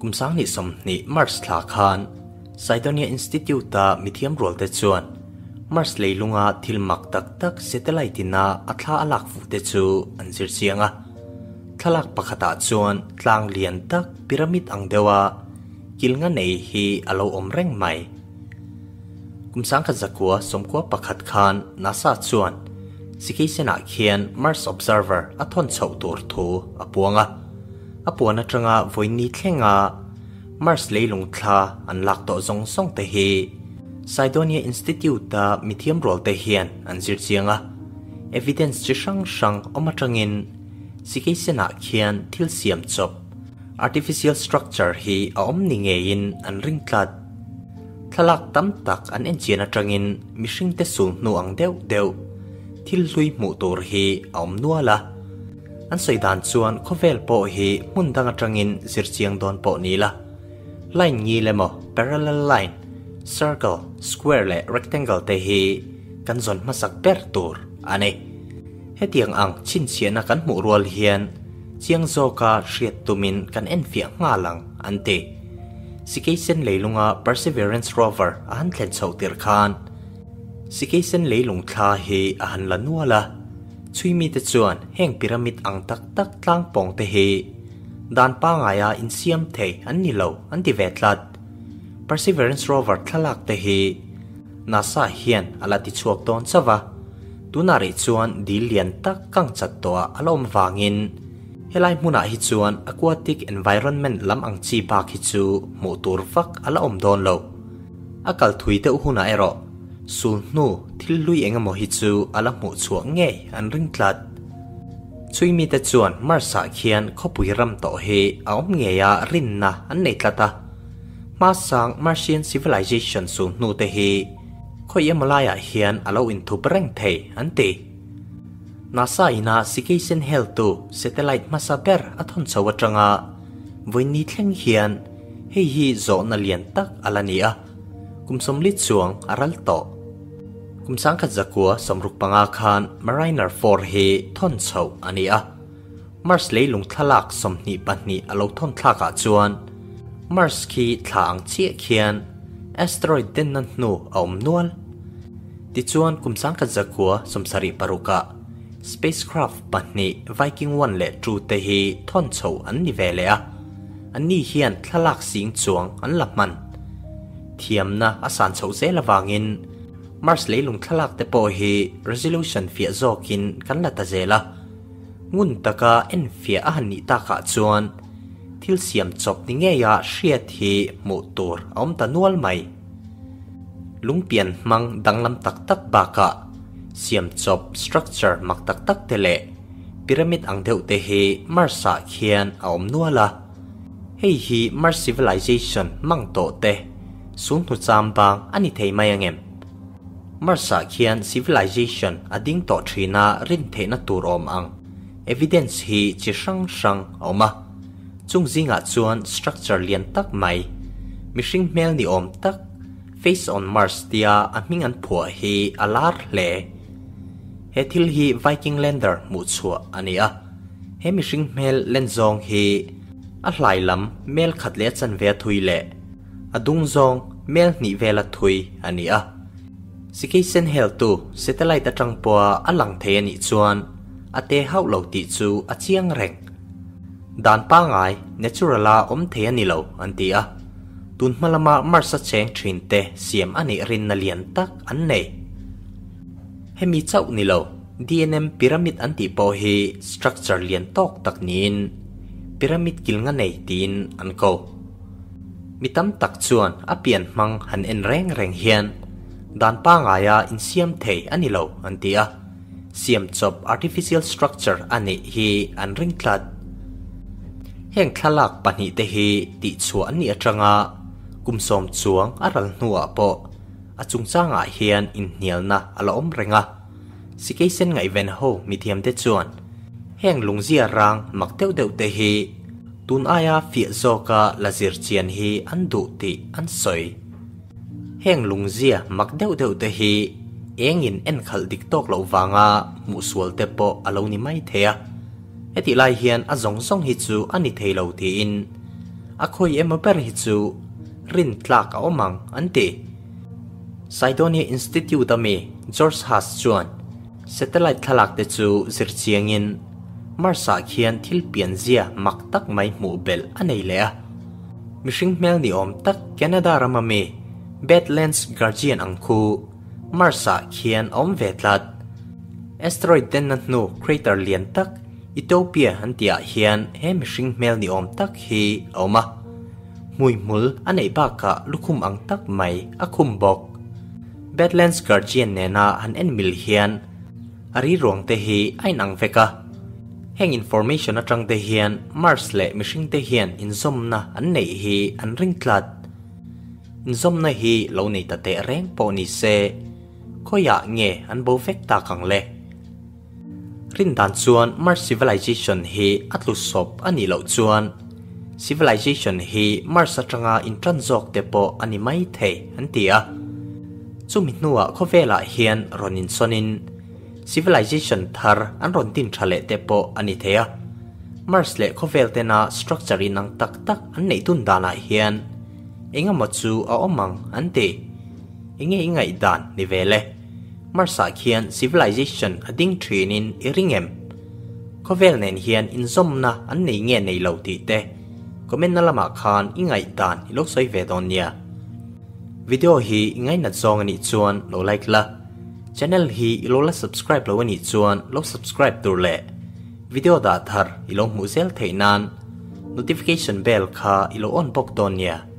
Kum 2020 March thla khan Cydonia Institute-a mithiam rualte chuan Mars leilunga thil mak tak tak satellite ina a thla a lak fuh te chu an zir chiang a. Thlalak pakhatah chuan tlang lian tak pyramid ang deuha kilnga nei hi a lo awm reng mai. Kum 1991 khan NASA chuan Sikeisenah khian Mars Observer a thawn chhoh tur thu a puang a. A puan atanga vawiin thlenga Mars leilung thla an lak tawh zawng zawng te hi Cydonia Institute-a mithiam rual te hian an zir chiang a. Evidence chi hrang hrang awm atangin Sikeisenah khian thil siam chawp, artificial structure, hi a awm ni ngeiin an ring tlat. Thlalak tam tak an enchian atangin mihringte sul hnu ang deuh deuh thil hlui hmuh tur hi a awm nual a. An sawi dan chuan khawvel pawh hi hmun dang atangin zir chiang dawn pawh ni la, line ngil emaw parallel line, circle, square leh rectangle te hi kan zawn hmasak ber tur a ni. Hetiang ang chhinchhiahna kan hmuh rual hian chiang zawka hriat tumin kan enfiah nghal ang, an ti. Sikeisen leilunga Perseverance Rover a han thlen chhoh tir khan Sikeisen leilung thla hi a han la nual a. Chhui mite chuan heng pyramid ang tak tak tlang pawng te hi dan pangaia insiam thei an ni lo an ti ve tlat. Perseverance Rover thlalak te hi NASA hian a la ti chhuak dawn chauh a, tunah rih chuan dil lian tak kang chat tawhah a la awm vangin helai hmunah hi chuan aquatic environment lam ang chi bak hi chu hmuh tur vak a la awm dawn lo. A kal thui deuh hunah erawh sul hnu thil hlui eng emaw hi chu a la hmuh chhuah ngei an ring tlat. Chhui mite chuan Mars-ah khian khawpui ram tawh hi a awm ngei a rinna an nei tlat a. Hmasang Martian civilization sul hnu te hi khawi emaw laiah hian a lo inthup reng thei an ti. NASA ina Sikeisen heltu satellite hmasa ber a thawn chho atanga vawiin thleng hian hei hi zawhna lian tak a la ni a, kum 40 chuang a ral tawh. Kum 1965 khan Mariner 4 hi thawn chho a ni a. Mars leilung thlalak 22 a lo thawn thlakah chuan Mars khi thla ang chiah khian asteroid denna hnu a awm nual. Tichuan kum 1976ah spacecraft pahnih Viking 1 leh 2 te hi thawn chho an ni ve leh a, anni hian thlalak sing chuang an la hman. Thiamna a san chhoh zel avangin Mars leilung thlalak te pawh hi resolution fiah zawkin kan la ta zel a. Ngun taka enfiah a han nih takah chuan thil siam chawp ni ngeia hriat hi hmuh tur a awm ta nual mai. Lungpian hmang danglam tak tak bakah siam chawp structure mak tak tak te leh pyramid ang deuh te hi Mars-ah khian a awm nual a. Hei hi Mars civilization mang tawh te sulhnu cham bang a ni thei mai ang em? Mars-ah khian civilization a ding tawh thina rin theihna tur awm ang evidence hi chi hrang hrang a awm a. Chung zingah chuan structure lian tak mai, mihring hmel ni awm tak, Face on Mars tia a hming an phuah hi a lar hle. He thil hi Viking Lander hmuh chhuah a ni a. He mihring hmel len zawng hi a hlai lam mel khat leh a chanve a thui leh a dung zawng mel hnih vela thui a ni a. Sikeisen heltu satellite atang pawha a lang thei a nih chuan a te hauh lo tih chu a chiang reng. Dan pangai, natural-a awm thei a ni lo, an ti a. Tun hma lama Mars-a cheng thin te siam a nih rinna lian tak an nei. Hemi chauh ni lo, DNM pyramid an tih pawh hi structure lian tawk tak niin pyramid kilnga nei tiin an ko. Mi tam tak chuan a pian hmang han en reng reng hian dan pangaia insiam thei a ni lo an ti a, siam chawp artificial structure a nih hi an ring tlat. Heng thlalak pahnih te hi tihchhuah an nih atanga kum 10 chuang a ral hnuah pawh a chungchangah hian inhnialna a la awm reng a. Sikeisen ngaihven ho mithiamte chuan heng lungzia rang mak deuh deuh te hi tun aia fiah zawka la zir chian hi an duh tih an sawi. Heng lungzia mak deuh deuh te hi engin en khalh dik tawk loh vanga hmuh sual te pawh a lo ni mai thei a. Hetih lai hian a zawng zawng hi chu a ni thei lo tiin. A khawi emaw ber hi chu rin tlak a awm ang, an ti. Cydonia Institute-a mi George Haas chuan satellite thlalak te chu zir chiangin Mars-ah khian thil pianzia mak tak mai hmuh belh a nei leh a. Mihring hmel ni awm tak Canada rama mi Badlands Guardian ang khu Mars-ah khian a awm ve tlat. Asteroid denna hnu crater lian tak Ethiopia an tihah hian he mihring hmel ni awm tak hi a awm a. Hmuihmul a neih bakah lukhum ang tak mai a khum bawk. Badlands Guardian nena han en mil hian a riruang te hi a inang vek a. Heng information atang te hian Mars leh mihring te hian inzawmna an neih hi an ring tlat. Inzawmna hi lo nei ta teh reng pawh ni se, khawiah nge an bo vek tak ang le? Rin dan chuan Mars civilization hi a tlu sawp a nih loh chuan civilization hi Mars atanga intan zawk te pawh a ni mai thei an ti a. Chumi hnuah khawvelah hian rawn insawnin civilization thar an rawn din tha leh te pawh a ni thei a. Mars leh khawvel tena structure inang tak tak an neih dun danah hian engemaw chu a awm ang an ti. Enge i ngaihdan ni ve le? Mars-ah khian civilization a ding thinin i ring em? Khawvel nen hian inzawmna an nei nge nei lo tih te comment na lamah khan i ngaihdan i lo sawi ve dawn nia. Video hi i ngainat zawng anih chuan lo like la, channel hi i lo la subscribe lo anih chuan lo subscribe tur leh video dah thar i lo hmuh zel theih nan notification bell kha i lo on bawk dawn nia.